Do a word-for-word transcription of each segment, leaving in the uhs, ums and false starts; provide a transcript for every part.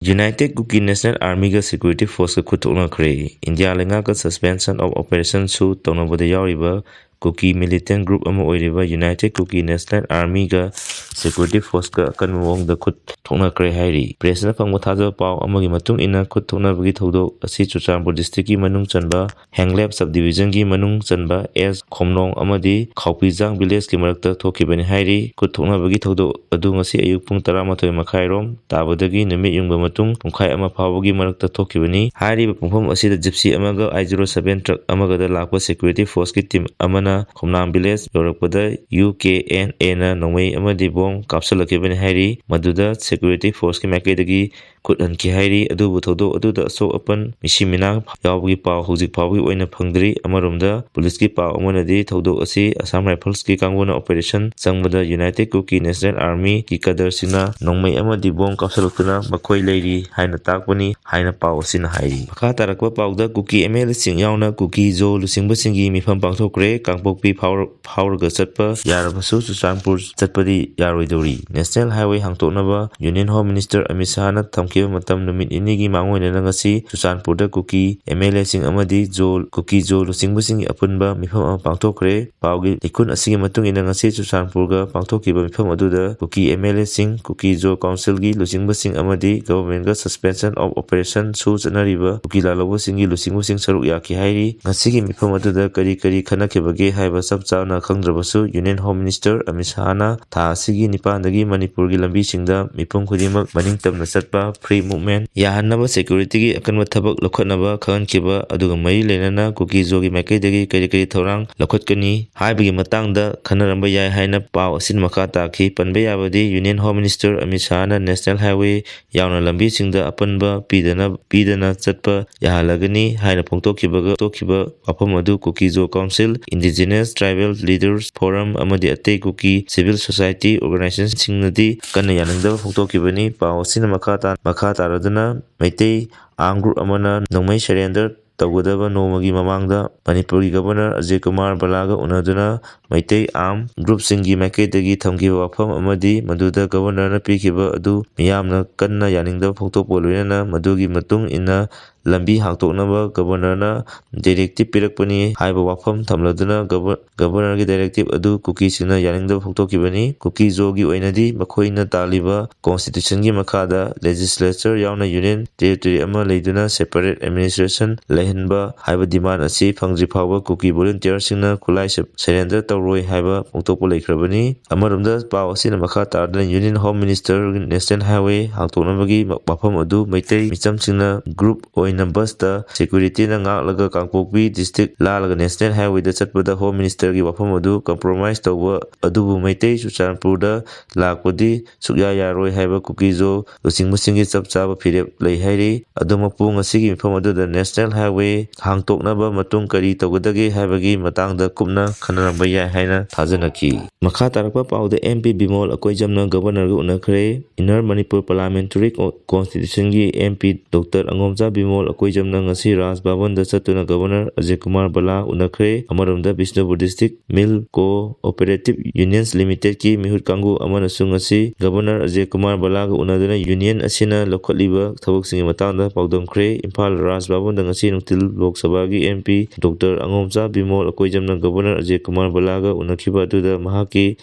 United Kuki National Army-ꯒ Security Force-ꯀ ꯈꯨꯠ ꯊꯣꯛꯅꯈ꯭ꯔꯦ꯫ India ꯂꯩꯉꯥꯛꯀ Suspension of Operation-ꯁꯨ ꯇꯧꯅꯕꯗ ꯌꯥꯎꯔꯤꯕ ꯀꯨꯀꯤ militant group ꯑꯃ ꯑꯣꯏꯔꯤꯕ United Kuki National Army-ꯒ Security Force-ꯀ ꯑꯀꯟꯕ ꯃꯑꯣꯡꯗ ꯈꯨꯠ ꯊꯣꯛꯅꯈ꯭ꯔꯦ ꯍꯥꯏꯔꯤ꯫ Press-ꯅ ꯐꯪꯕ ꯊꯥꯖꯕ ꯄꯥꯎ ꯑꯃꯒꯤ ꯃꯇꯨꯡ ꯏꯟꯅ, ꯈꯨꯠ ꯊꯣꯛꯅꯕꯒꯤ ꯊꯧꯗꯣꯛ ꯑꯁꯤ ꯆꯨꯔꯆꯥꯟꯄꯨꯔ district-ꯀꯤ ꯃꯅꯨꯡ ꯆꯟꯕ ꯍꯦꯡꯂꯦꯞ sub-division-ꯒꯤ ꯃꯅꯨꯡ ꯆꯟꯕ ꯑꯦꯁ ꯈꯣꯝꯂꯣꯡ ꯑꯃꯗꯤ ꯈꯥꯎꯄꯤꯖꯥꯡ village-ꯀꯤ ꯃꯔꯛꯇ ꯊꯣꯛꯈꯤꯕꯅꯤ ꯍꯥꯏꯔꯤ꯫ ꯈꯨꯠ ꯊꯣꯛꯅꯕꯒꯤ ꯊꯧꯗꯣꯛ ꯑꯗꯨ ꯉꯁꯤ ꯑꯌꯨꯛ ꯄꯨꯡ ꯇꯔꯥꯃꯥꯊꯣꯏ ꯃꯈꯥꯏꯔꯣꯝ ꯇꯥꯕꯗꯒꯤ ꯅꯨꯃꯤꯠ ꯌꯨꯡꯕ ꯃꯇꯨꯡ ꯄꯨꯡꯈꯥꯏ ꯑꯃ ꯐꯥꯎꯕꯒꯤ ꯃꯔꯛꯇ ꯊꯣꯛꯈꯤꯕꯅꯤ꯫ ꯍꯥꯏꯔꯤꯕ ꯄꯨꯡꯐꯝ ꯑꯁꯤꯗ Gypsy ꯑꯃꯒ I zero seven truck ꯑꯃꯒꯗ ꯂꯥꯛꯄ Security Force-ꯀꯤ team ꯑꯃꯅ ꯈꯣꯝꯂꯥꯡ village ꯌꯧꯔꯛꯄꯗ U K N A-ꯅ ꯅꯣꯡꯃꯩ ꯑꯃꯗꯤ bomb ꯀꯥꯞꯁꯤꯜꯂꯛꯈꯤꯕꯅꯤ ꯍꯥꯏꯔꯤ꯫ ꯃꯗꯨꯗ Security Force-ꯀꯤ ꯃꯥꯏꯀꯩꯗꯒꯤ ꯈꯨꯠ ꯍꯟꯈꯤ ꯍꯥꯏꯔꯤ꯫ ꯑꯗꯨꯕꯨ ꯊꯧꯗꯣꯛ ꯑꯗꯨꯗ ꯑꯁꯣꯛ ꯑꯄꯟ, ꯃꯤꯁꯤ ꯃꯤꯅꯥ ꯌꯥꯎꯕꯒꯤ ꯄꯥꯎ ꯍꯧꯖꯤꯛ ꯐꯥꯎꯕꯒꯤ ꯑꯣꯏꯅ ꯐꯪꯗ꯭ꯔꯤ꯫ ꯑꯃꯔꯣꯝꯗ, police-ꯀꯤ ꯄꯥꯎ ꯑꯃꯅꯗꯤ ꯊꯧꯗꯣꯛ ꯑꯁꯤ Assam Rifles-ꯀꯤ ꯀꯥꯡꯕꯨꯅ operation ꯆꯪꯕꯗ United Kuki National Army-ꯒꯤ cadre-ꯁꯤꯡꯅ ꯅꯣꯡꯃꯩ ꯑꯃꯗꯤ bomb ꯀꯥꯞꯁꯤꯜꯂꯛꯇꯨꯅ ꯃꯈꯣꯏ ꯂꯩꯔꯤ ꯍꯥꯏꯅ ꯇꯥꯛꯄꯅꯤ ꯍꯥꯏꯅ ꯄꯥꯎ ꯑꯁꯤꯅ ꯍꯥꯏꯔꯤ꯫ ꯃꯈꯥ ꯇꯥꯔꯛꯄ ꯄꯥꯎꯗ, ꯀꯨꯀꯤ M L A-ꯁꯤꯡ ꯌꯥꯎꯅ ꯀꯨꯀꯤ ꯖꯣ ꯂꯨꯆꯤꯡꯕꯁꯤꯡꯒꯤ ꯃꯤꯐꯝ ꯄꯥꯡꯊꯣꯛꯈ꯭ꯔꯦ꯫ ꯀꯥꯡꯄꯣꯛꯄꯤ ꯐꯥꯎꯔ-, ꯐꯥꯎꯔꯒ ꯆꯠꯄ ꯌꯥꯔꯕꯁꯨ ꯆꯨꯔꯆꯥꯟꯄꯨꯔ ꯆꯠꯄꯗꯤ ꯌꯥꯔꯣꯏꯗꯧꯔꯤ꯫ National Highway ꯍꯥꯡꯗꯣꯛꯅꯕ Union Home Minister Amit ꯁꯍꯥꯅ ꯊꯝꯈꯤꯕ ꯃꯇꯝ ꯅꯨꯃꯤꯠ ꯅꯤꯅꯤꯒꯤ ꯃꯥꯡꯑꯣꯏꯅꯅ ꯉꯁꯤ ꯆꯨꯔꯆꯥꯟꯄꯨꯔꯗ ꯀꯨꯀꯤ M L A-ꯁꯤꯡ ꯑꯃꯗꯤ ꯖꯣ, ꯀꯨꯀꯤ ꯖꯣ ꯂꯨꯆꯤꯡꯕꯁꯤꯡꯒꯤ ꯑꯄꯨꯟꯕ ꯃꯤꯐꯝ ꯑꯃ ꯄꯥꯡꯊꯣꯛꯈ꯭ꯔꯦ꯫ ꯄꯥꯎꯒꯤ ꯂꯤꯈꯨꯟ ꯑꯁꯤꯒꯤ ꯃꯇꯨꯡ ꯏꯟꯅ, ꯉꯁꯤ ꯆꯨꯔꯆꯥꯟꯄꯨꯔꯒ ꯄꯥꯡꯊꯣꯛꯈꯤꯕ ꯃꯤꯐꯝ ꯑꯗꯨꯗ ꯀꯨꯀꯤ M L A-ꯁꯤꯡ, ꯀꯨꯀꯤ ꯖꯣ council-ꯒꯤ ꯂꯨꯆꯤꯡꯕꯁꯤꯡ ꯑꯃꯗꯤ government-ꯒ Suspension of Operation-ꯁꯨ ꯆꯠꯅꯔꯤꯕ ꯀꯨꯀꯤ ꯂꯥꯜꯍꯧꯕꯁꯤꯡꯒꯤ ꯂꯨꯆꯤꯡꯕꯁꯤꯡ ꯁꯔꯨꯛ ꯌꯥꯈꯤ ꯍꯥꯏꯔꯤ꯫ ꯉꯁꯤꯒꯤ ꯃꯤꯐꯝ ꯑꯗꯨꯗ ꯀꯔꯤ ꯀꯔꯤ ꯈꯟꯅꯈꯤꯕꯒꯦ ꯍꯥꯏꯕ ꯆꯞ ꯆꯥꯅ ꯈꯪꯗ꯭ꯔꯕꯁꯨ, Union Home Minister ꯑꯃꯤꯠ ꯁꯍꯥꯅ ꯊꯥ ꯑꯁꯤꯒꯤ ꯅꯤꯄꯥꯟꯗꯒꯤ ꯃꯅꯤꯄꯨꯔꯒꯤ ꯂꯝꯕꯤꯁꯤꯡꯗ ꯃꯤꯄꯨꯝ ꯈꯨꯗꯤꯡꯃꯛ ꯃꯅꯤꯡ ꯇꯝꯅ ꯆꯠꯄ, free movement, ꯌꯥꯍꯟꯅꯕ security-ꯒꯤ ꯑꯀꯟꯕ ꯊꯕꯛ ꯂꯧꯈꯠꯅꯕ ꯈꯪꯍꯟꯈꯤꯕ ꯑꯗꯨꯒ ꯃꯔꯤ ꯂꯩꯅꯅ ꯀꯨꯀꯤ ꯖꯣꯒꯤ ꯃꯥꯏꯀꯩꯗꯒꯤ ꯀꯔꯤ ꯀꯔꯤ ꯊꯧꯔꯥꯡ ꯂꯧꯈꯠꯀꯅꯤ ꯍꯥꯏꯕꯒꯤ ꯃꯇꯥꯡꯗ ꯈꯟꯅꯔꯝꯕ ꯌꯥꯏ ꯍꯥꯏꯅ ꯄꯥꯎ ꯑꯁꯤꯅ ꯃꯈꯥ ꯇꯥꯈꯤ꯫ ꯄꯟꯕ ꯌꯥꯕꯗꯤ, Union Home Minister Amit ꯁꯍꯥꯅ National Highway ꯌꯥꯎꯅ ꯂꯝꯕꯤꯁꯤꯡꯗ ꯑꯄꯟꯕ ꯄꯤꯗꯅ, ꯄꯤꯗꯅ ꯆꯠꯄ ꯌꯥꯍꯜꯂꯒꯅꯤ ꯍꯥꯏꯅ ꯐꯣꯡꯗꯣꯛꯈꯤꯕꯒ, ꯐꯣꯡꯗꯣꯛꯈꯤꯕ ꯋꯥꯐꯝ ꯑꯗꯨ ꯀꯨꯀꯤ ꯖꯣ council, Indigenous Tribal Leaders Forum ꯑꯃꯗꯤ ꯑꯇꯩ ꯀꯨꯀꯤ civil society organization-ꯁꯤꯡꯅꯗꯤ ꯀꯟꯅ ꯌꯥꯅꯤꯡꯗꯕ ꯐꯣꯡꯗꯣꯛꯈꯤꯕꯅꯤ꯫ ꯄꯥꯎ ꯑꯁꯤꯅ ꯃꯈꯥ ꯇꯥ-, ꯃꯈꯥ ꯇꯥꯔꯗꯨꯅ ꯃꯩꯇꯩ armed group ꯑꯃꯅ ꯅꯣꯡꯃꯩ surrender ꯇꯧꯒꯗꯕ ꯅꯣꯡꯃꯒꯤ ꯃꯃꯥꯡꯗ ꯃꯅꯤꯄꯨꯔꯒꯤ ꯒꯕꯔꯅꯔ ꯑꯖꯌ ꯀꯨꯃꯥꯔ ꯕꯂꯥꯒ ꯎꯅꯗꯨꯅ ꯃꯩꯇꯩ ꯑꯥꯔꯝ ꯒ꯭ꯔꯨꯞꯁꯤꯡꯒꯤ ꯃꯥꯏꯀꯩꯗꯒꯤ ꯊꯝꯈꯤꯕ ꯋꯥꯐꯝ ꯑꯃꯗꯤ ꯃꯗꯨꯗ ꯒꯕꯔꯅꯔꯅ ꯄꯤꯈꯤꯕ ꯑꯗꯨ ꯃꯤꯌꯥꯝꯅ ꯀꯟꯅ ꯌꯥꯅꯤꯡꯗꯕ ꯐꯣꯡꯗꯣꯛꯄ ꯂꯣꯏꯅꯅ ꯃꯗꯨꯒꯤ ꯃꯇꯨꯡ ꯏꯟꯅ ꯂꯝꯕꯤ ꯍꯥꯡꯗꯣꯛꯅꯕ ꯒꯕꯔꯅꯔꯅ ꯗꯥꯏꯔꯦꯛꯇꯤꯞ ꯄꯤꯔꯛꯄꯅꯤ ꯍꯥꯏꯕ ꯋꯥꯐꯝ ꯊꯝꯂꯗꯨꯅ ꯒꯕ-, ꯒꯕꯔꯅꯔꯒꯤ ꯗꯥꯏꯔꯦꯛꯇꯤꯞ ꯑꯗꯨ ꯀꯨꯀꯤꯁꯤꯡꯅ ꯌꯥꯅꯤꯡꯗꯕ ꯐꯣꯡꯗꯣꯛꯈꯤꯕꯅꯤ꯫ ꯀꯨꯀꯤ ꯖꯣꯒꯤ ꯑꯣꯏꯅꯗꯤ ꯃꯈꯣꯏꯅ ꯇꯥꯜꯂꯤꯕ ꯀꯣꯟꯁꯇꯤꯇ꯭ꯌꯨꯁꯟꯒꯤ ꯃꯈꯥꯗ ꯂꯦꯖꯤꯁꯂꯦꯆꯔ ꯌꯥꯎꯅ ꯌꯨꯅꯤꯌꯟ ꯇꯦꯔꯤꯇꯣꯔꯤ ꯑꯃ ꯂꯩꯗꯨꯅ ꯁꯦꯄꯔꯦꯠ ꯑꯦꯗꯃꯤꯅꯤꯁꯇ꯭ꯔꯦꯁꯟ ꯂꯩꯍꯟꯕ ꯍꯥꯏꯕ ꯗꯤꯃꯥꯟ ꯑꯁꯤ ꯐꯪꯗ꯭ꯔꯤ ꯐꯥꯎꯕ ꯀꯨꯀꯤ ꯚꯣꯂꯨꯟꯇꯤꯌꯔꯁꯤꯡꯅ ꯈꯨꯠꯂꯥꯏ ꯁ-, ꯁꯔꯦꯟꯗꯔ ꯇꯧꯔꯣꯏ ꯍꯥꯏꯕ ꯐꯣꯡꯗꯣꯛꯄ ꯂꯩꯈ꯭ꯔꯕꯅꯤ꯫ ꯑꯃꯔꯣꯝꯗ ꯄꯥꯎ ꯑꯁꯤꯅ ꯃꯈꯥ ꯇꯥꯔꯗꯨꯅ union home minister national highway ꯍꯥꯡꯗꯣꯛꯅꯕꯒꯤ ꯃ-, ꯋꯥꯐꯝ ꯑꯗꯨ ꯃꯩꯇꯩ ꯃꯤꯆꯝꯁꯤꯡꯅ ꯒ꯭ꯔꯨꯞ ꯑꯣꯏꯅ ꯕꯁꯇ ꯁꯦꯀ꯭ꯌꯨꯔꯤꯇꯤꯅ ꯉꯥꯛꯂꯒ ꯀꯥꯡꯄꯣꯛꯄꯤ ꯗꯤꯁꯇ꯭ꯔꯤꯛ ꯂꯥꯜꯂꯒ ꯅꯦꯁꯅꯦꯜ ꯍꯥꯏꯋꯦꯗ ꯆꯠꯄꯗ ꯍꯣꯝ ꯃꯤꯅꯤꯁꯇꯔꯒꯤ ꯋꯥꯐꯝ ꯑꯗꯨ ꯀꯝꯄ꯭ꯔꯣꯃꯥꯏꯁ ꯇꯧꯕ ꯑꯗꯨꯕꯨ ꯃꯩꯇꯩ ꯆꯨꯔꯆꯥꯟꯄꯨꯔꯗ ꯂꯥꯛꯄꯗꯤ ꯁꯨꯛꯌꯥ ꯌꯥꯔꯣꯏ ꯍꯥꯏꯕ ꯀꯨꯀꯤ ꯖꯣ ꯂꯨꯆꯤꯡꯕꯁꯤꯡꯒꯤ ꯆꯞ ꯆꯥꯕ ꯐꯤꯔꯦꯞ ꯂꯩ ꯍꯥꯏꯔꯤ꯫ ꯑꯗꯨꯃꯛꯄꯨ ꯉꯁꯤꯒꯤ ꯃꯤꯐꯝ ꯑꯗꯨꯗ ꯅꯦꯁꯅꯦꯜ ꯍꯥꯏꯋꯦ ꯍꯥꯡꯇꯣꯛꯅꯕ ꯃꯇꯨꯡ ꯀꯔꯤ ꯇꯧꯒꯗꯒꯦ ꯍꯥꯏꯕꯒꯤ ꯃꯇꯥꯡꯗ ꯀꯨꯞꯅ ꯈꯟꯅꯔꯝꯕ ꯌꯥꯏ ꯍꯥꯏꯅ ꯊꯥꯖꯅꯈꯤ꯫ ꯃꯈꯥ ꯇꯥꯔꯛꯄ ꯄꯥꯎꯗ M P Bimol ꯑꯀꯣꯏꯖꯝꯅ ꯒꯕꯔꯅꯔꯒ ꯎꯅꯈ꯭ꯔꯦ꯫ Inner Manipur ꯄꯥꯔꯂꯥꯃꯦꯟꯇꯔꯤ ꯀꯣ-, ꯀꯣꯟꯁꯇꯤꯇ꯭ꯌꯨꯁꯟꯒꯤ M P doctor Angomcha Bimol ꯑꯀꯣꯏꯖꯝꯅ ꯉꯁꯤ ꯔꯥꯖ ꯚꯕꯟꯗ ꯆꯠꯇꯨꯅ ꯒꯕꯔꯅꯔ ꯑꯖꯌ ꯀꯨꯃꯥꯔ ꯕꯂꯥ ꯎꯅꯈ꯭ꯔꯦ꯫ ꯑꯃꯔꯣꯝꯗ ꯕꯤꯁꯅꯨꯄꯨꯔ ꯗꯤꯁꯇ꯭ꯔꯤꯛ ꯃꯤꯜ ꯀꯣ ꯑꯣꯄꯔꯦꯇꯤꯚ ꯌꯨꯅꯤꯌꯟꯁ ꯂꯤꯃꯤꯇꯦꯗꯀꯤ ꯃꯤꯍꯨꯠ ꯀꯥꯡꯕꯨ ꯑꯃꯅꯁꯨ ꯉꯁꯤ ꯒꯕꯔꯅꯔ ꯑꯖꯌ ꯀꯨꯃꯥꯔ ꯕꯂꯥꯒ ꯎꯅꯗꯨꯅ ꯌꯨꯅꯤꯌꯟ ꯑꯁꯤꯅ ꯂꯧꯈꯠꯂꯤꯕ ꯊꯕꯛꯁꯤꯡꯒꯤ ꯃꯇꯥꯡꯗ ꯄꯥꯎꯗꯝꯈ꯭ꯔꯦ꯫ ꯏꯝꯐꯥꯜ ꯔꯥꯖ ꯚꯕꯟꯗ ꯉꯁꯤ ꯅꯨꯡꯊꯤꯜ ꯂꯣꯛ ꯁꯚꯥꯒꯤ M P doctor Angomcha Bimol Akoijam governor Ajay Kumar ꯕꯂꯥꯒ ꯎꯅꯈꯤꯕ ꯑꯗꯨꯗ ꯃꯍꯥꯛꯀꯤ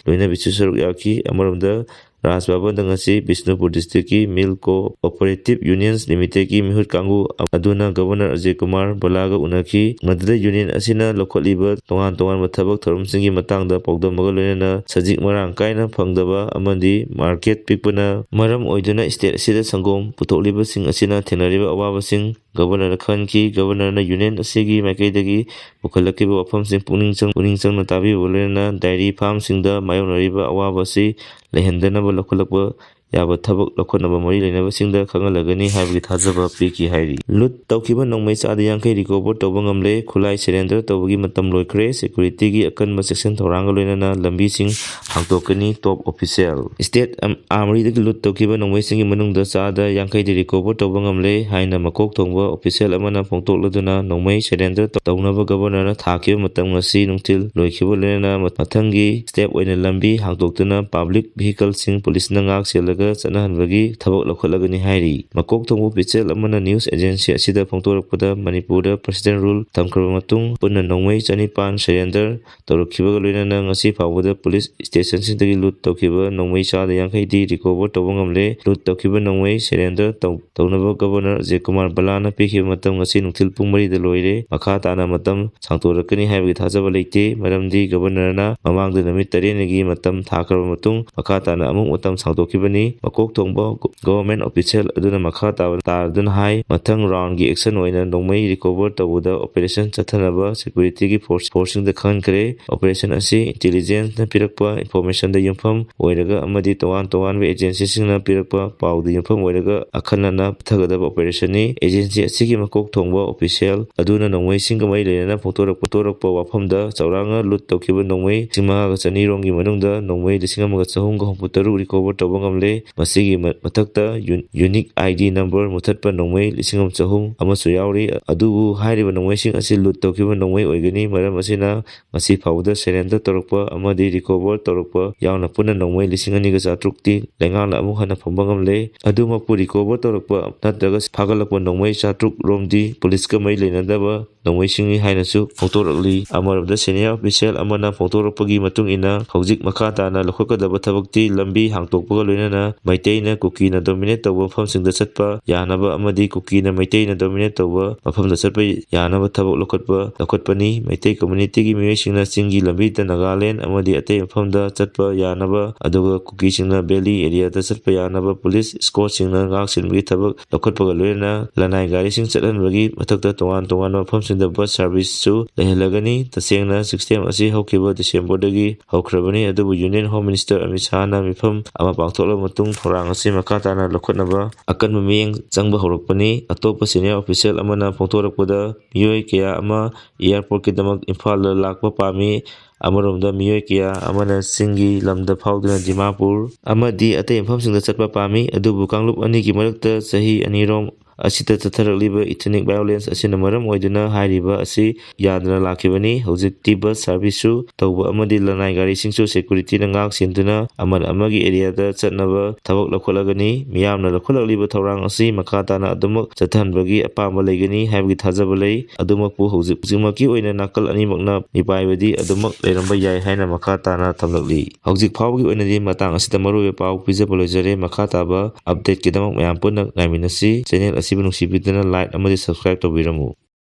ꯂꯣꯏꯅꯕꯤꯁꯨ ꯁꯔꯨꯛ ꯌꯥꯈꯤ꯫ ꯑꯃꯔꯣꯝꯗ ꯔꯥꯖ ꯚꯕꯟꯗ ꯉꯁꯤ ꯕꯤꯁꯅꯨꯄꯨꯔ ꯗꯤꯁꯇ꯭ꯔꯤꯛꯀꯤ ꯃꯤꯜ ꯀꯣ ꯑꯣꯄꯔꯦꯇꯤꯚ ꯌꯨꯅꯤꯌꯟꯁ ꯂꯤꯃꯤꯇꯦꯗꯀꯤ ꯃꯤꯍꯨꯠ ꯀꯥꯡꯕꯨ ꯑꯗꯨꯅ ꯒꯕꯔꯅꯔ ꯑꯖꯌ ꯀꯨꯃꯥꯔ ꯕꯂꯥꯒ ꯎꯅꯈꯤ꯫ ꯃꯗꯨꯗ ꯌꯨꯅꯤꯌꯟ ꯑꯁꯤꯅ ꯂꯧꯈꯠꯂꯤꯕ ꯇꯣꯉꯥꯟ ꯇꯣꯉꯥꯟꯕ ꯊꯕꯛ ꯊꯧꯔꯝꯁꯤꯡꯒꯤ ꯃꯇꯥꯡꯗ ꯄꯥꯎꯗꯝꯕꯒ ꯂꯣꯏꯅꯅ ꯁꯖꯤꯛ ꯃꯔꯥꯡ ꯀꯥꯏꯅ ꯐꯪꯗꯕ ꯑꯃꯗꯤ ꯃꯥꯔꯀꯦꯠ ꯄꯤꯛꯄꯅ ꯃꯔꯝ ꯑꯣꯏꯗꯨꯅ ꯁ꯭ꯇꯦꯠ ꯑꯁꯤꯗ ꯁꯪꯒꯣꯝ ꯄꯨꯊꯣꯛꯂꯤꯕꯁꯤꯡ ꯑꯁꯤꯅ ꯊꯦꯡꯅꯔꯤꯕ ꯑꯋꯥꯕꯁꯤꯡ ꯒꯕꯔꯅꯔꯗ ꯈꯪꯍꯟꯈꯤ꯫ ꯒꯕꯔꯅꯔꯅ ꯌꯨꯅꯤꯌꯟ ꯑꯁꯤꯒꯤ ꯃꯥꯏꯀꯩꯗꯒꯤ ꯄꯨꯈꯠꯂꯛꯈꯤꯕ ꯋꯥꯐꯝꯁꯤꯡ ꯄꯨꯛꯅꯤꯡ ꯆꯪ-, ꯄꯨꯛꯅꯤꯡ ꯆꯪꯅ ꯇꯥꯕꯤꯕ ꯂꯣꯏꯅꯅ ꯗꯥꯏꯔꯤ ꯐꯥꯔꯝꯁꯤꯡꯗ ꯃꯥꯌꯣꯛꯅꯔꯤꯕ ꯑꯋꯥꯕ ꯑꯁꯤ ꯂꯩꯍꯟꯗꯅꯕ ꯂꯧꯈꯠꯂꯛꯄ ꯌꯥꯕ ꯊꯕꯛ ꯂꯧꯈꯠꯅꯕ ꯃꯔꯤ ꯂꯩꯅꯕꯁꯤꯡꯗ ꯈꯪꯍꯜꯂꯒꯅꯤ ꯍꯥꯏꯕꯒꯤ ꯊꯥꯖꯕ ꯄꯤꯈꯤ ꯍꯥꯏꯔꯤ꯫ ꯂꯨꯠ ꯇꯧꯈꯤꯕ ꯅꯣꯡꯃꯩ ꯆꯥꯗ ꯌꯥꯡꯈꯩ ꯔꯤꯀꯣꯚꯔ ꯇꯧꯕ ꯉꯝꯂꯦ꯫ ꯈꯨꯠꯂꯥꯏ ꯁꯔꯦꯟꯗꯔ ꯇꯧꯕꯒꯤ ꯃꯇꯝ ꯂꯣꯏꯈ꯭ꯔꯦ꯫ ꯁꯦꯀ꯭ꯌꯨꯔꯤꯇꯤꯒꯤ ꯑꯀꯟꯕ ꯆꯦꯛꯁꯤꯟ ꯊꯧꯔꯥꯡꯒ ꯂꯣꯏꯅꯅ ꯂꯝꯕꯤꯁꯤꯡ ꯍꯥꯡꯗꯣꯛꯀꯅꯤ꯫ ꯇꯣꯞ ꯑꯣꯐꯤꯁꯤꯌꯦꯜ꯫ ꯁ꯭ꯇꯦꯠ ꯑꯥꯔꯃꯔꯤꯗꯒꯤ ꯂꯨꯠ ꯇꯧꯈꯤꯕ ꯅꯣꯡꯃꯩꯁꯤꯡꯒꯤ ꯃꯅꯨꯡꯗ ꯆꯥꯗ ꯌꯥꯡꯈꯩꯗꯤ ꯔꯤꯀꯣꯚꯔ ꯇꯧꯕ ꯉꯝꯂꯦ ꯍꯥꯏꯅ ꯃꯀꯣꯛ ꯊꯣꯡꯕ ꯑꯣꯐꯤꯁꯤꯌꯦꯜ ꯑꯃꯅ ꯐꯣꯡꯗꯣꯛꯂꯗꯨꯅ ꯅꯣꯡꯃꯩ ꯁꯔꯦꯟꯗꯔ ꯇꯧꯅꯕ ꯒꯕꯔꯅꯔꯅ ꯊꯥꯈꯤꯕ ꯃꯇꯝ ꯉꯁꯤ ꯅꯨꯡꯊꯤꯜ ꯂꯣꯏꯈꯤꯕ ꯂꯣꯏꯅꯅ ꯃꯊꯪꯒꯤ ꯁ꯭ꯇꯦꯞ ꯑꯣꯏꯅ ꯂꯝꯕꯤ ꯍꯥꯡꯗꯣꯛꯇꯨꯅ ꯄꯕ꯭ꯂꯤꯛ ꯚꯤꯍꯤꯀꯜꯁꯤꯡ ꯄꯨꯂꯤꯁꯅ ꯉꯥꯛ ꯁꯦꯜꯂꯒ ꯆꯠꯅꯍꯟꯕꯒꯤ ꯊꯕꯛ ꯂꯧꯈꯠꯂꯒꯅꯤ ꯍꯥꯏꯔꯤ꯫ ꯃꯀꯣꯛ ꯊꯣꯡꯕ ꯑꯣꯐꯤꯁꯤꯌꯦꯜ ꯑꯃꯅ ꯅ꯭ꯌꯨꯁ ꯑꯦꯖꯦꯟꯁꯤ ꯑꯁꯤꯗ ꯐꯣꯡꯗꯣꯔꯛꯄꯗ ꯃꯅꯤꯄꯨꯔꯗ ꯄ꯭ꯔꯦꯁꯤꯗꯦꯟ ꯔꯨꯜ ꯊꯝꯈ꯭ꯔꯕ ꯃꯇꯨꯡ ꯄꯨꯟꯅ ꯅꯣꯡꯃꯩ ꯆꯅꯤꯄꯥꯟ ꯁꯔꯦꯟꯗꯔ ꯇꯧꯔꯛꯈꯤꯕꯒ ꯂꯣꯏꯅꯅ ꯉꯁꯤ ꯐꯥꯎꯕꯗ ꯄꯨꯂꯤꯁ ꯁ꯭ꯇꯦꯁꯟꯁꯤꯡꯗꯒꯤ ꯂꯨꯠ ꯇꯧꯈꯤꯕ ꯅꯣꯡꯃꯩ ꯆꯥꯗ ꯌꯥꯡꯈꯩꯗꯤ ꯔꯤꯀꯣꯚꯔ ꯇꯧꯕ ꯉꯝꯂꯦ꯫ ꯂꯨꯠ ꯇꯧꯈꯤꯕ ꯅꯣꯡꯃꯩ ꯁꯔꯦꯟꯗꯔ ꯇꯧ-, ꯇꯧꯅꯕ ꯒꯕꯔꯅꯔ ꯑꯖꯌ ꯀꯨꯃꯥꯔ ꯕꯂꯥꯅ ꯄꯤꯈꯤꯕ ꯃꯇꯝ ꯉꯁꯤ ꯅꯨꯡꯊꯤꯜ ꯄꯨꯡ ꯃꯔꯤꯗ ꯂꯣꯏꯔꯦ꯫ ꯃꯈꯥ ꯇꯥꯅ ꯃꯇꯝ ꯁꯥꯡꯗꯣꯔꯛꯀꯅꯤ ꯍꯥꯏꯕꯒꯤ ꯊꯥꯖꯕ ꯂꯩꯇꯦ, ꯃꯔꯝꯗꯤ ꯒꯕꯔꯅꯔꯅ ꯃꯃꯥꯡꯗ ꯅꯨꯃꯤꯠ ꯇꯔꯦꯠꯅꯤꯒꯤ ꯃꯇꯝ ꯊꯥꯈ꯭ꯔꯕ ꯃꯇꯨꯡ ꯃꯈꯥ ꯇꯥꯅ ꯑꯃꯨꯛ ꯃꯇꯝ ꯁꯥꯡꯗꯣꯛꯈꯤꯕꯅꯤ꯫ ꯃꯀꯣꯛ ꯊꯣꯡꯕ ꯒꯣ-, ꯒꯣꯚꯔꯟꯃꯦꯟꯠ ꯑꯣꯐꯤꯁꯤꯌꯦꯜ ꯑꯗꯨꯅ ꯃꯈꯥ ꯇꯥꯕ ꯇꯥꯔꯗꯨꯅ ꯍꯥꯏ, ꯃꯊꯪ ꯔꯥꯎꯟꯒꯤ ꯑꯦꯛꯁꯟ ꯑꯣꯏꯅ ꯅꯣꯡꯃꯩ ꯔꯤꯀꯣꯚꯔ ꯇꯧꯕꯗ ꯑꯣꯄꯔꯦꯁꯟ ꯆꯠꯊꯅꯕ ꯁꯦꯀ꯭ꯌꯨꯔꯤꯇꯤꯒꯤ ꯐꯣꯔꯁ, ꯐꯣꯔꯁꯁꯤꯡꯗ ꯈꯪꯍꯟꯈ꯭ꯔꯦ꯫ ꯑꯣꯄꯔꯦꯁꯟ ꯑꯁꯤ ꯏꯟꯇꯦꯂꯤꯖꯦꯟꯁꯅ ꯄꯤꯔꯛꯄ ꯏꯟꯐꯣꯔꯃꯦꯁꯟꯗ ꯌꯨꯝꯐꯝ ꯑꯣꯏꯔꯒ ꯑꯃꯗꯤ ꯇꯣꯉꯥꯟ ꯇꯣꯉꯥꯟꯕ ꯑꯦꯖꯦꯟꯁꯤꯁꯤꯡꯅ ꯄꯤꯔꯛꯄ ꯄꯥꯎꯗ ꯌꯨꯝꯐꯝ ꯑꯣꯏꯔꯒ ꯑꯈꯟꯅꯅ ꯆꯠꯊꯒꯗꯕ ꯑꯣꯄꯔꯦꯁꯟꯅꯤ꯫ ꯑꯦꯖꯦꯟꯁꯤ ꯑꯁꯤꯒꯤ ꯃꯀꯣꯛ ꯊꯣꯡꯕ ꯑꯣꯐꯤꯁꯤꯌꯦꯜ ꯑꯗꯨꯅ ꯅꯣꯡꯃꯩꯁꯤꯡꯒ ꯃꯔꯤ ꯂꯩꯅꯅ ꯐꯣꯡꯗꯣꯔꯛꯄ, ꯐꯣꯡꯗꯣꯔꯛꯄ ꯋꯥꯐꯝꯗ ꯆꯥꯎꯔꯥꯛꯅ ꯂꯨꯠ ꯇꯧꯈꯤꯕ ꯅꯣꯡꯃꯩ ꯂꯤꯁꯤꯡ ꯃꯉꯥꯒ ꯆꯅꯤ ꯔꯣꯝꯒꯤ ꯃꯅꯨꯡꯗ ꯅꯣꯡꯃꯩ ꯂꯤꯁꯤꯡ ꯑꯃꯒ ꯆꯍꯨꯝꯒ ꯍꯨꯝꯐꯨ ꯇꯔꯨꯛ ꯔꯤꯀꯣꯚꯔ ꯇꯧꯕ ꯉꯝꯂꯦ꯫ ꯃꯁꯤꯒꯤ ꯃ-, ꯃꯊꯛꯇ ꯌꯨ-, ꯌꯨꯅꯤꯛ ꯑꯥꯏ ꯗꯤ ꯅꯝꯕꯔ ꯃꯨꯊꯠꯄ ꯅꯣꯡꯃꯩ ꯂꯤꯁꯤꯡ ꯑꯃ ꯆꯍꯨꯝ ꯑꯃꯁꯨ ꯌꯥꯎꯔꯤ꯫ ꯑꯗꯨꯕꯨ ꯍꯥꯏꯔꯤꯕ ꯅꯣꯡꯃꯩꯁꯤꯡ ꯑꯁꯤ ꯂꯨꯠ ꯇꯧꯈꯤꯕ ꯅꯣꯡꯃꯩ ꯑꯣꯏꯒꯅꯤ꯫ ꯃꯔꯝ ꯑꯁꯤꯅ ꯉꯁꯤ ꯐꯥꯎꯕꯗ ꯁꯔꯦꯟꯗꯔ ꯇꯧꯔꯛꯄ ꯑꯃꯗꯤ ꯔꯤꯀꯣꯚꯔ ꯇꯧꯔꯛꯄ ꯌꯥꯎꯅ ꯄꯨꯟꯅ ꯅꯣꯡꯃꯩ ꯂꯤꯁꯤꯡ ꯑꯅꯤꯒ ꯆꯥꯇ꯭ꯔꯨꯛꯇꯤ ꯂꯩꯉꯥꯛꯅ ꯑꯃꯨꯛ ꯍꯟꯅ ꯐꯪꯕ ꯉꯝꯂꯦ꯫ ꯑꯗꯨꯃꯛꯄꯨ ꯔꯤꯀꯣꯚꯔ ꯇꯧꯔꯛꯄ ꯅꯠꯇ꯭ꯔꯒ ꯐꯥꯒꯠꯂꯛꯄ ꯅꯣꯡꯃꯩ ꯆꯥꯇ꯭ꯔꯨꯛ ꯔꯣꯝꯗꯤ ꯄꯨꯂꯤꯁꯀ ꯃꯔꯤ ꯂꯩꯅꯗꯕ ꯅꯣꯡꯃꯩꯁꯤꯡꯅꯤ ꯍꯥꯏꯅꯁꯨ ꯐꯣꯡꯗꯣꯔꯛꯂꯤ꯫ ꯑꯃꯔꯣꯝꯗ ꯁꯦꯅꯤꯌꯔ ꯑꯣꯐꯤꯁꯤꯌꯦꯜ ꯑꯃꯅ ꯐꯣꯡꯗꯣꯔꯛꯄꯒꯤ ꯃꯇꯨꯡ ꯏꯟꯅ ꯍꯧꯖꯤꯛ ꯃꯈꯥ ꯇꯥꯅ ꯂꯧꯈꯠꯀꯗꯕ ꯊꯕꯛꯇꯤ ꯂꯝꯕꯤ ꯍꯥꯡꯗꯣꯛꯄꯒ ꯂꯣꯏꯅꯅ ꯃꯩꯇꯩꯅ ꯀꯨꯀꯤꯅ ꯗꯣꯃꯤꯅꯦꯠ ꯇꯧꯕ ꯃꯐꯝꯁꯤꯡꯗ ꯆꯠꯄ ꯌꯥꯅꯕ ꯑꯃꯗꯤ ꯀꯨꯀꯤꯅ ꯃꯩꯇꯩꯅ ꯗꯣꯃꯤꯅꯦꯠ ꯇꯧꯕ ꯃꯐꯝꯗ ꯆꯠꯄ ꯌꯥꯅꯕ ꯊꯕꯛ ꯂꯧꯈꯠꯄ, ꯂꯧꯈꯠꯄꯅꯤ꯫ ꯃꯩꯇꯩ ꯀꯝꯃ꯭ꯌꯨꯅꯤꯇꯤꯒꯤ ꯃꯤꯑꯣꯏꯁꯤꯡꯅ ꯆꯤꯡꯒꯤ ꯂꯝꯕꯤꯗ ꯅꯥꯒꯥꯂꯦꯟ ꯑꯃꯗꯤ ꯑꯇꯩ ꯃꯐꯝꯗ ꯆꯠꯄ ꯌꯥꯅꯕ, ꯑꯗꯨꯒ ꯀꯨꯀꯤꯁꯤꯡꯅ ꯚꯦꯂꯤ ꯑꯦꯔꯤꯌꯥꯗ ꯆꯠꯄ ꯌꯥꯅꯕ ꯄꯨꯂꯤꯁ ꯏꯁꯀꯣꯔꯠꯁꯤꯡꯅ ꯉꯥꯛ ꯁꯦꯟꯕꯒꯤ ꯊꯕꯛ ꯂꯧꯈꯠꯄꯒ ꯂꯣꯏꯅꯅ ꯂꯅꯥꯏ ꯒꯥꯔꯤꯁꯤꯡ ꯆꯠꯍꯟꯕꯒꯤ ꯃꯊꯛꯇ ꯇꯣꯉꯥꯟ ꯇꯣꯉꯥꯟꯕ ꯃꯐꯝꯁꯤꯡ ꯗ ꯕꯁ ꯁꯥꯔꯚꯤꯁꯁꯨ ꯂꯩꯍꯜꯂꯒꯅꯤ꯫ ꯇꯁꯦꯡꯅ ꯁꯤꯁꯇꯦꯝ ꯑꯁꯤ ꯍꯧꯈꯤꯕ ꯗꯤꯁꯦꯝꯕꯔꯗꯒꯤ ꯍꯧꯈ꯭ꯔꯕꯅꯤ, ꯑꯗꯨꯕꯨ ꯌꯨꯅꯤꯌꯟ ꯍꯣꯝ ꯃꯤꯅꯤꯁꯇꯔ ꯑꯃꯤꯠ ꯁꯥꯍꯅ ꯃꯤꯐꯝ ꯑꯃ ꯄꯥꯡꯊꯣꯛꯂꯕ ꯃꯇꯨꯡ ꯊꯧꯔꯥꯡ ꯑꯁꯤ ꯃꯈꯥ ꯇꯥꯅ ꯂꯧꯈꯠꯅꯕ ꯑꯀꯟꯕ ꯃꯤꯠꯌꯦꯡ ꯆꯪꯕ ꯍꯧꯔꯛꯄꯅꯤ꯫ ꯑꯇꯣꯞꯄ ꯁꯦꯅꯤꯌꯔ ꯑꯣꯐꯤꯁꯤꯌꯦꯜ ꯑꯃꯅ ꯐꯣꯡꯗꯣꯔꯛꯄꯗ, ꯃꯤꯑꯣꯏ ꯀꯌꯥ ꯑꯃ ꯑꯦꯌꯥꯔꯄꯣꯔꯠꯀꯤꯗꯃꯛ ꯏꯝꯐꯥꯜꯗ ꯂꯥꯛꯄ ꯄꯥꯝꯃꯤ꯫ ꯑꯃꯔꯣꯝꯗ ꯃꯤꯑꯣꯏ ꯀꯌꯥ ꯑꯃꯅ ꯆꯤꯡꯒꯤ ꯂꯝꯗ ꯐꯥꯎꯗꯨꯅ ꯗꯤꯃꯥꯄꯨꯔ ꯑꯃꯗꯤ ꯑꯇꯩ ꯃꯐꯝꯁꯤꯡꯗ ꯆꯠꯄ ꯄꯥꯝꯃꯤ꯫ ꯑꯗꯨꯕꯨ ꯀꯥꯡꯂꯨꯞ ꯑꯅꯤꯒꯤ ꯃꯔꯛꯇ ꯆꯍꯤ ꯑꯅꯤꯔꯣꯝ ꯑꯁꯤꯗ ꯆꯠꯊꯔꯛꯂꯤꯕ ꯏꯊꯅꯤꯛ ꯚꯥꯏꯑꯣꯂꯦꯟꯁ ꯑꯁꯤꯅ ꯃꯔꯝ ꯑꯣꯏꯗꯨꯅ ꯍꯥꯏꯔꯤꯕ ꯑꯁꯤ ꯌꯥꯗꯅ ꯂꯥꯛꯈꯤꯕꯅꯤ꯫ ꯍꯧꯖꯤꯛꯇꯤ ꯕꯁ ꯁꯥꯔꯚꯤꯁꯁꯨ ꯇꯧꯕ ꯑꯃꯗꯤ ꯂꯅꯥꯏ ꯒꯥꯔꯤꯁꯤꯡꯁꯨ ꯁꯦꯀ꯭ꯌꯨꯔꯤꯇꯤꯅ ꯉꯥꯛ ꯁꯦꯟꯗꯨꯅ ꯑꯃꯅ ꯑꯃꯒꯤ ꯑꯦꯔꯤꯌꯥꯗ ꯆꯠꯅꯕ ꯊꯕꯛ ꯂꯧꯈꯠꯂꯒꯅꯤ꯫ ꯃꯤꯌꯥꯝꯅ ꯂꯧꯈꯠꯂꯛꯂꯤꯕ ꯊꯧꯔꯥꯡ ꯑꯁꯤ ꯃꯈꯥ ꯇꯥꯅ ꯑꯗꯨꯃꯛ ꯆꯠꯊꯍꯟꯕꯒꯤ ꯑꯄꯥꯝꯕ ꯂꯩꯒꯅꯤ ꯍꯥꯏꯕꯒꯤ ꯊꯥꯖꯕ ꯂꯩ꯫ ꯑꯗꯨꯃꯛꯄꯨ ꯍꯧꯖꯤꯛ, ꯍꯧꯖꯤꯛꯃꯛꯀꯤ ꯑꯣꯏꯅ ꯅꯥꯀꯜ ꯑꯅꯤꯃꯛꯅ ꯃꯤꯄꯥꯏꯕꯗꯤ ꯑꯗꯨꯃꯛ ꯂꯩꯔꯝꯕ ꯌꯥꯏ ꯍꯥꯏꯅ ꯃꯈꯥ ꯇꯥꯅ ꯊꯝꯂꯛꯂꯤ꯫ ꯍꯧꯖꯤꯛ ꯐꯥꯎꯕꯒꯤ ꯑꯣꯏꯅꯗꯤ ꯃꯇꯥꯡ ꯑꯁꯤꯗ ꯃꯔꯨꯑꯣꯏꯕ ꯄꯥꯎ ꯄꯤꯖꯕ ꯂꯣꯏꯖꯔꯦ꯫ ꯃꯈꯥ ꯇꯥꯕ ꯑꯞꯗꯦꯠꯀꯤꯗꯃꯛ ꯃꯌꯥꯝ ꯄꯨꯟꯅ ꯉꯥꯏꯃꯤꯟꯅꯁꯤ꯫ ꯆꯦꯅꯦꯜ ꯑꯁꯤꯕꯨ ꯅꯨꯡꯁꯤꯕꯤꯗꯨꯅ ꯂꯥꯏꯛ ꯑꯃꯗꯤ ꯁꯕꯁꯀ꯭ꯔꯥꯏꯕ ꯇꯧꯕꯤꯔꯝꯃꯨ꯫